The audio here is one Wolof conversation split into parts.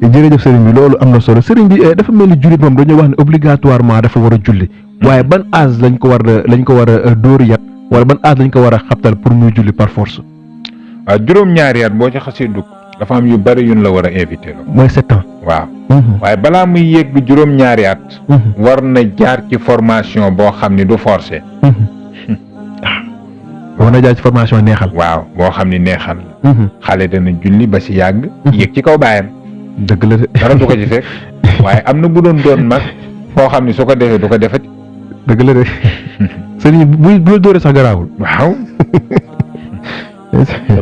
jërëjëf sëriñ bi loolu am na solo sëriñ bi dafa mel ni jullit moom dañoo wax ne obligatoirement dafa war a julli waaye ban âge lañ ko war a dóor yat wala ban âge lañ ko war a xabtal pour muy julli par force. waaw juróom-ñaari at boo ci xasee dugg dafa am yu bari yuñ la war a invité la. mooy 7 ans. waaw. waaye balaa muy yegg juróom-ñaari at. war na jaar ci formation boo xam ni du forcé. war na jaar ci formation neexal. waaw boo xam ni neexal. xale dana julli ba si yàgg. yéeg ci kaw baayam. dëgg la de. dara du ko ci fekk waaye am na bu doon mag koo xam ni su ko defee du ko defati. dëgg la de sëriñ bu la dóoree sax garaawul. waaw.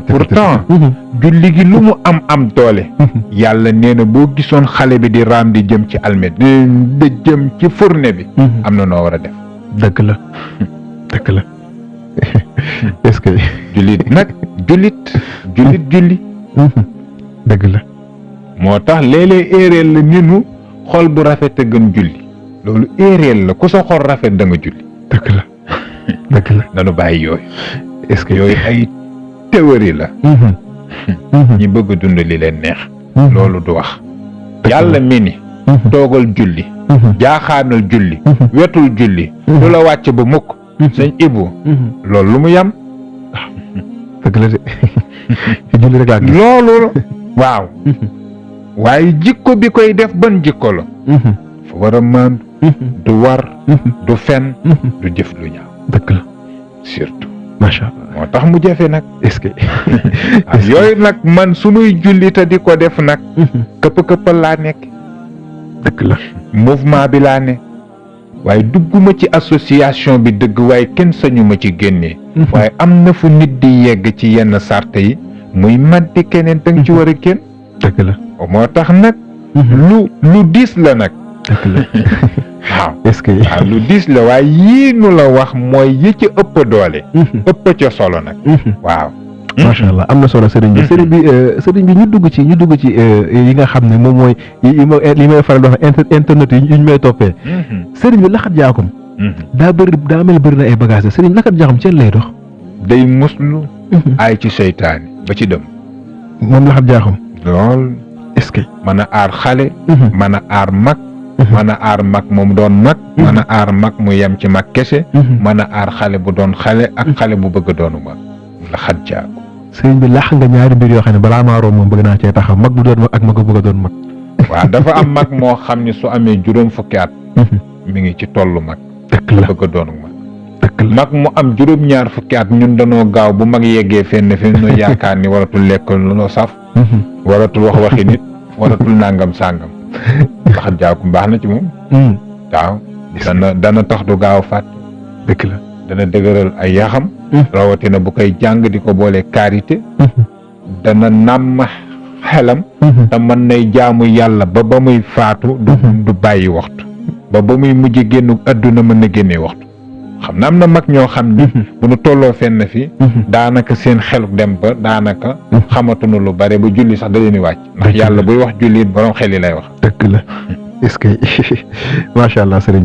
pourtant julli gi lu mu am doole. yàlla nee na boo gisoon xale bi di raam di jëm ci almet di jëm ci fourne bi. am na noo war a def. dëgg la dëgg la est-ce que. jullit nag julli. dëgg la. moo tax léeg-léeg éeréel la ninu xol bu rafet a gën julli loolu éeréel la ku sa xol rafet da nga julli. dëgg la dëgg la. nanu bàyyi yooyu. est-ce que yooyu ay théorie la. ñi bëgg a dund li leen neex. loolu du wax. yàlla mi ni. toogal julli. jaaxaanal julli. wetul julli. du la wàcc ba mukk. sëñ Ibu. loolu lu mu yam. dëgg la de julli rek laa gis. loolu waaw. waaye jikko bi koy def ban jikko la. fa war a maandu. du war. du fen. du jëf lu ñaaw. dëgg la surtout. macha allah moo tax mu jafe nag. est-ce que. yooyu nag man sunuy julli te di ko def nag. këpp-këppal laa nekk. dëgg la. mouvement bi laa ne. waaye dugguma ci association bi dëgg waaye kenn sañu ma ci génnee. waaye am na fu nit di yegg ci yenn sart yi. muy maddi keneen danga ci war a génn. dëgg la. moo tax nag. lu diis la nag. dëgg la. waaw est-ce que. waaw lu diis la waaye yii nu la wax mooy yi ci ëpp doole. ëpp ca solo nag. waaw. macha allah am na solo sëriñ bi sëriñ bi ñu dugg ci yi nga xam ne moom mooy yi may faral di wax internet yi ñu may toppee. sëriñ bi laxat jaakum. daa mel bëri na ay bagages sëriñ laxat jaakum ci lay dox. day muslu. ay ci seytaane ba ci dem. moom laxat jaakum. lool. est-ce que. mën a aar xale. mën a aar mag. mën a aar mag moom doon mag. mën a aar mag mu yem ci mag kese. mën a aar xale bu doon xale ak xale bu bëgg doonu mag. laxat jaakum. sëriñ bi lax nga ñaari mbir yoo xam ne balaa maa romb moom bëgg naa cee taxaw mag bu doon mag ak mag bu bëgg a doon mag. waaw dafa am mag moo xam ni su amee juróom fukki at. mi ngi ci tollu mag. dëgg la bëgg a doonu mag. dëgg la mag mu am juróom-ñaar fukki at ñun danoo gaaw bu mag yeggee fenn fi ñu yaakaar ni waratul lekk lu saf. waratul wax waxi nit. waratul nangam sàngam. laxat jaakum baax na ci moom. waaw dana tax du gaaw fàtt. dëgg la. dana dëgëral ay yaxam. rawatina bu koy jàng di ko boole karité. dana nàmm xelam. te mën nay jaamu yàlla ba muy faatu. du bàyyi waxtu. ba muy mujj génn adduna mën na génnee waxtu. xam na am na mag ñoo xam ni. bu nu tolloo fenn fi. daanaka seen xelu dem ba daanaka. xamatuñu lu bare ba julli sax da leen di wàcc. ndax yàlla buy wax julli it borom xel yi lay wax. dëgg la est-ce que macha allah sëriñ